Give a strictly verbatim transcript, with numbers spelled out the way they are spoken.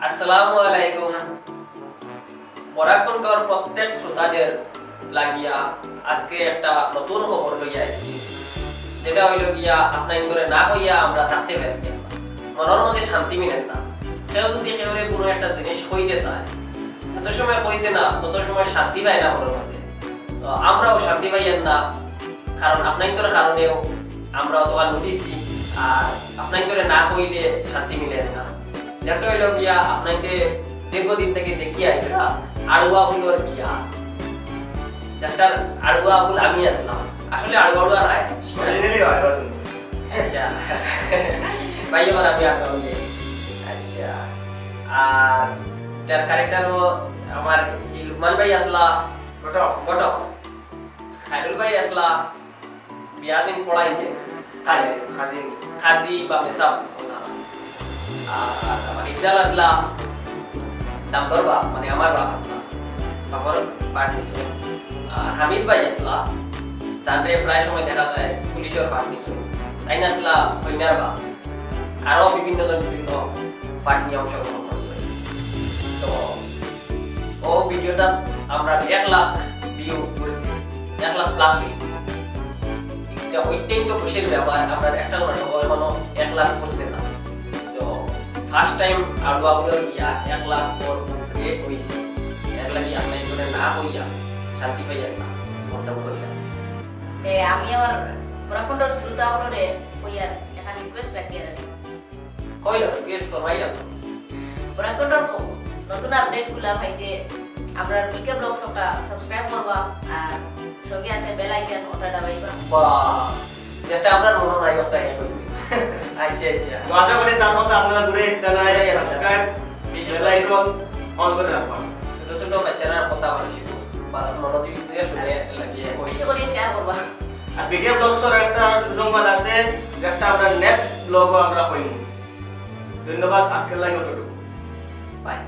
আসসালামু আলাইকুম। বরাক কণ্ঠর প্রত্যেক শ্রোতাদের লাগিয়া আজকে একটা নতুন খবর লইয়া আইছি, যেটা অইল গিয়া আপনাইন্তরে না কইয়া আমরা থাকতে পারি না, মনর মাঝে শান্তি মিলের না। কেউ যদি কেউরে কোনো একটা জিনিস কইতে চায়, যত সময় কইছে না তত সময় শান্তি পায় না মনর মাঝে। তো আমরাও শান্তি পাইয়ার না, কারণ আপনাইন্তর কারণেও আমরা অতখান উঠিছি, আর আপনাইন্তরে না কইলে শান্তি মিলের না। একটা অইল গিয়া আপনাইন্তে দীর্ঘদিন থাকি দেখি আইতরা আড়ুয়া ফুলর বিয়া, যেটার আড়ুয়া ফুল আমি আছলাম, আসলে আড়ুয়া আড়ুয়া নাই। Originally আড়ুয়া তুমি। আচ্ছা। ভাই আমার আমি আড়ুয়া ফুল। আচ্ছা। আর তার ক্যারেক্টারও আমার এই লুকমান ভাই আছলা। ঘটক। ঘটক। খায়রুল ভাই আছলা। বিয়াদিন পড়াইছে। খাজি। খাজি। খাজি বা মেসাব। আর আমার ইফজাল আছলা। দামদর বাপ, মানে আমার বাপ আছলা। বাপর পার্ট নিছইন। আর হামিদ ভাই আছলা। তানরে প্রায় সময় দেখা যায় পুলিশর পার্ট নিছইন। তাইন আছলা কইনার বাপ। আরো বিভিন্ন জন বিভিন্ন পার্ট নিয়া অংশগ্রহণ করছে। তো ও ভিডিওটা আমরা এক লাখ ভিউ করছি, এক লাখ প্লাস হইছে। এটা ওইটাই তো খুশির ব্যাপার, আমরা একটা নাটক এখনো এক লাখ করছে না। তো ফার্স্ট টাইম আড়ুয়া ফুলর বিয়া এক লাখ ফর উপরে হইছে। এর লাগি আপনাইন্তরে না কইয়া শান্তি পাইয়ার না, মনটা কইলাম। তে আমি আমার বরাক কণ্ঠর শ্রোতা অকলরে কইয়ার একটা রিকোয়েস্ট রাখিয়ার। কইল, রিকোয়েস্ট করবাই না। বরাক কণ্ঠর নতুন আপডেট গুলা পাইতে আমরার বিকে ব্লগস একটা সাবস্ক্রাইব করবা, আর সঙ্গে আছে বেল আইকন ওটা দাবাইবা। বাহ, যেটা আমরার মনো নাই ওটা ইয়ে করবে। আচ্ছা, আচ্ছা। তো আশা করি তার মধ্যে আপনারা ঘুরে একটা নাই, ঘুরে একটা। সাবস্ক্রাইব, বিশেষ বেল করে আইকন অন করে রাখবা। ছোট ছোট বাচ্চারা কথা মানুষ একটু বা মনোযোগ দিয়ে শুনে লাগিয়ে। বেশি করে শেয়ার করবা। আর বিকে ব্লগসর একটা সুসংবাদ আছে, একটা আমরা নেক্সট ব্লগও আমরা হইমু। ধন্যবাদ, আজকের লাগি অতটুকু। বাই।